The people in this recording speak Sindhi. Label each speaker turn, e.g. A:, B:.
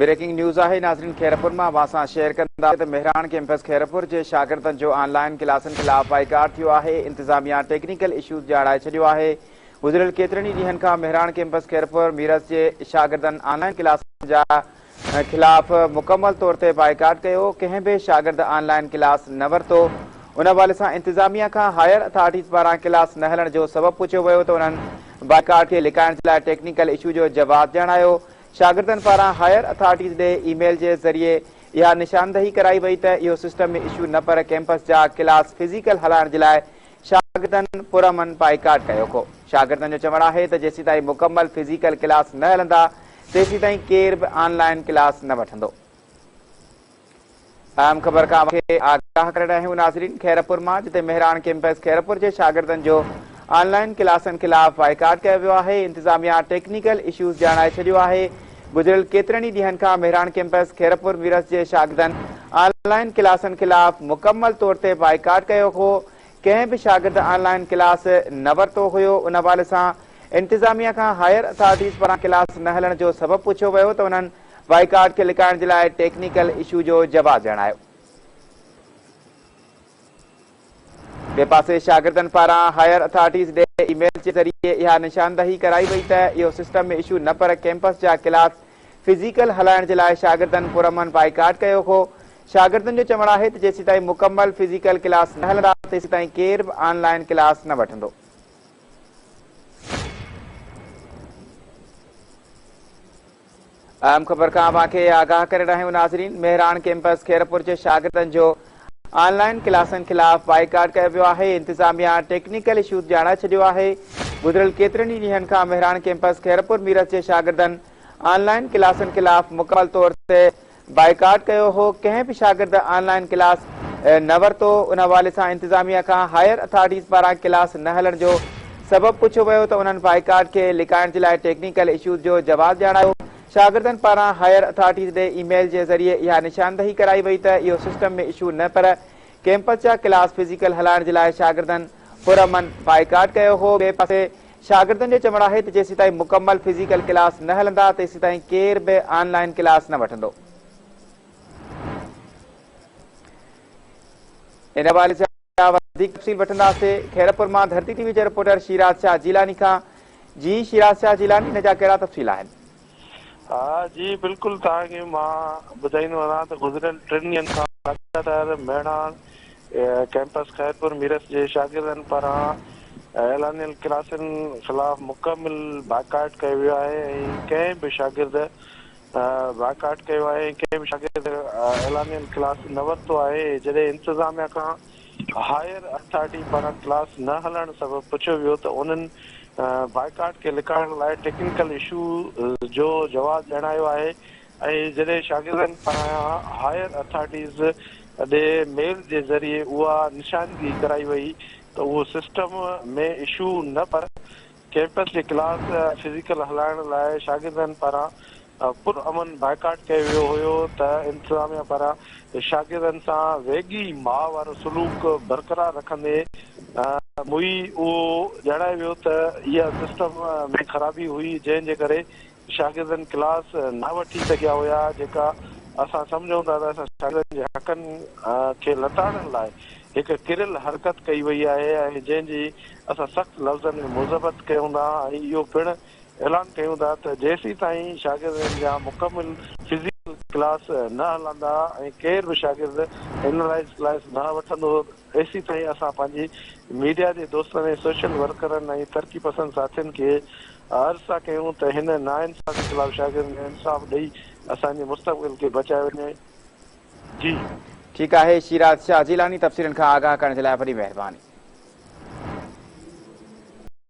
A: بريڪنگ نيوز آهي ناظرين خيرپور مان اوهان سان شيئر ڪنداسين ته مهراڻ ڪيمپس خيرپور جي شاگردن جو آن لائين ڪلاسن خلاف بائيڪاٽ ٿيو آهي انتظاميا ٽيڪنيڪل اشوز ڄاڻائي ڇڏيو آهي گذريل ڪيترن ئي ڏينهن کان مهراڻ ڪيمپس خيرپور ميرس جي شاگردن آن لائين ڪلاسن جا خلاف مڪمل طور تي بائيڪاٽ ڪيو ڪنهن به شاگرد آن لائين ڪلاس نه ورتو ان حوالي سان انتظاميا کان هائير اٿارٽيز پاران ڪلاس نه هلڻ جو سبب پڇيو ويو ته انهن بائيڪاٽ کي لڪائڻ جي لاء ٽيڪنيڪل اشو جو جواز ڄاڻايو شاگردن پاران هائير اٿارٽيز ڏي اي ميل جي ذريعي اها نشاندهي ڪرائي وئي ته اهو سسٽم ۾ اشو نه پر ڪيمپس جا ڪلاس فزيڪل هلائڻ جي لاء شاگردن پرامن بائيڪاٽ ڪيو هو. شاگردن جو چوڻ آهي ته جيسيتائين مڪمل فزيڪل ڪلاس نه هلندا تيسيتائين ڪير به آن لائين ڪلاس نه وٺندو. اهم خبر کان اوهان کي آگاهه ڪري رهيا آهيون ناظرين خيرپور مان جتي مهراڻ ڪيمپس خيرپور جي شاگردن جو آن لائين ڪلاسن خلاف بائيڪاٽ ڪيو ويو آهي انتظاميا ٽيڪنيڪل اشوز ڄاڻائي ڇڏيو آهي گذريل ڪيترن ئي ڏينهن کان مهراڻ ڪيمپس خيرپور ميرس جي شاگردن آن لائين ڪلاسن خلاف مڪمل طور تي بائيڪاٽ ڪيو هو، ڪنهن به شاگرد آن لائين ڪلاس نه ورتو هيو، ان حوالي سان انتظاميا کان هائير اٿارٽيز پاران ڪلاس نه هلڻ جو سبب پڇيو ويو ته انهن بائيڪاٽ کي لڪائڻ جي لاء ٽيڪنيڪل اشو جو جواز ڄاڻايو. ٻئي پاسي شاگردن پاران هائير اٿارٽيز ڏي اي ميل جي ذريعي اها نشاندهي ڪرائي وئي ته اهو سسٽم ۾ اشو نه پر ڪيمپس جا ڪلاس فزيڪل هلائڻ جي لاء شاگردن پرامن بائيڪاٽ ڪيو هو. شاگردن جو چوڻ آهي ته جيسيتائين مڪمل فزيڪل ڪلاس نه هلندا تيسيتائين ڪير به آن لائين ڪلاس نه وٺندو. اهم خبر کان اوهان کي آگاهه ڪري رهيا آهيون ناظرين مهراڻ ڪيمپس خيرپور جي شاگردن جو آن لائين ڪلاسن خلاف بائيڪاٽ ڪيو ويو آهي انتظاميا ٽيڪنيڪل اشوز ڄاڻائي ڇڏيو آهي گذريل ڪيترن ئي ڏينهن کان مهراڻ ڪيمپس خيرپور ميرس جي شاگردن آن لائين ڪلاسن خلاف مڪمل طور تي بائيڪاٽ ڪيو هو، ڪنهن به شاگرد آن لائين ڪلاس نه ورتو، ان حوالي سان انتظاميا کان هائير اٿارٽيز پاران ڪلاس نه هلڻ جو سبب پڇيو ويو ته انهن بائيڪاٽ کي لڪائڻ جي لاء ٽيڪنيڪل اشوز جو جواز ڄاڻايو، شاگردن پاران هائير اٿارٽيز ڏي اي ميل جي ذريعي اها نشاندهي ڪرائي وئي ته اهو سسٽم ۾ اشو نه پر ڪيمپس جا ڪلاس فزيڪل هلائڻ جي لاء شاگردن پرامن بائيڪاٽ ڪيو هو، ٻئي پاسي شاگردن جو چوڻ آهي ته جيسيتائين مڪمل فزيڪل ڪلاس نه هلندا تيسيتائين ڪير به آن لائين ڪلاس نه وٺندو. ان حوالي سان وڌيڪ تفصيل وٺنداسين خيرپور مان ڌرتي ٽي وي جي رپورٽر شيراز شاهه جيلاني کان. جي شيراز شاهه جيلاني ان جا ڪهڙا تفصيل آهن؟
B: ها جي بلڪل توهان کي مان ٻڌائيندو هلان ته گذريل ٽن ڏينهن کان لڳاتار مهراڻ ڪئمپس خيرپور ميرس جي شاگردن پاران اعلانيل ڪلاسن خلاف مڪمل بائيڪاٽ ڪيو ويو آهي ۽ ڪنهن به شاگرد بائيڪاٽ ڪيو آهي ۽ ڪنهن به شاگرد اعلانيل ڪلاس نه ورتو آهي جڏهن انتظاميا کان هائير اٿارٽي پاران ڪلاس نه هلڻ سبب پڇيو ويو ته انهن بائيڪاٽ کي لڪائڻ لاء ٽيڪنيڪل اشو جو جواز ڄاڻايو آهي ۽ جڏهن شاگردن پاران هائير اٿارٽيز ڏي ميل جي ذريعي اها نشاندهي ڪرائي وئي ته اهو سسٽم ۾ اشو نه پر ڪيمپس جي ڪلاس فزيڪل هلائڻ لاء شاگردن پاران پر امن بائيڪاٽ ڪيو ويو هيو ته انتظاميا پاران شاگردن سان ويڳي ماء وارو سلوڪ برقرار رکندي موئي اهو ڄاڻايو ويو ته اها سسٽم ۾ خرابي هئي جنهن جي ڪري شاگردن ڪلاس نه وٺي سگهيا هيا جيڪا اسان سمجهون ٿا ته اسان شاگردن جي حقن کي لتاڙڻ لاء هڪ ڪريل حرڪت ڪئي وئي آهي ۽ جنهن جي اسان سخت لفظن ۾ مذمت ڪيون ٿا ۽ اهو پڻ اعلان ڪيون ٿا ته جيسيتائين شاگردن جا مڪمل فزيڪل ڪلاس نه هلندا ۽ ڪير به شاگرد اينالائز ڪلاس نه وٺندو ايسيتائين اسان پنهنجي ميڊيا جي دوستن ۽ سوشل ورڪرن ۽ ترقي پسند ساٿين کي عرض ٿا ڪيون ته هن ناانصافي خلاف شاگردن کي انصاف ڏئي اسان جي مستقبل کي بچايو وڃي جي.
A: ٺيڪ آهي شيراز شاهه جيلاني تفصيلن کان آگاهه ڪرڻ جي لاء وڏي مهرباني.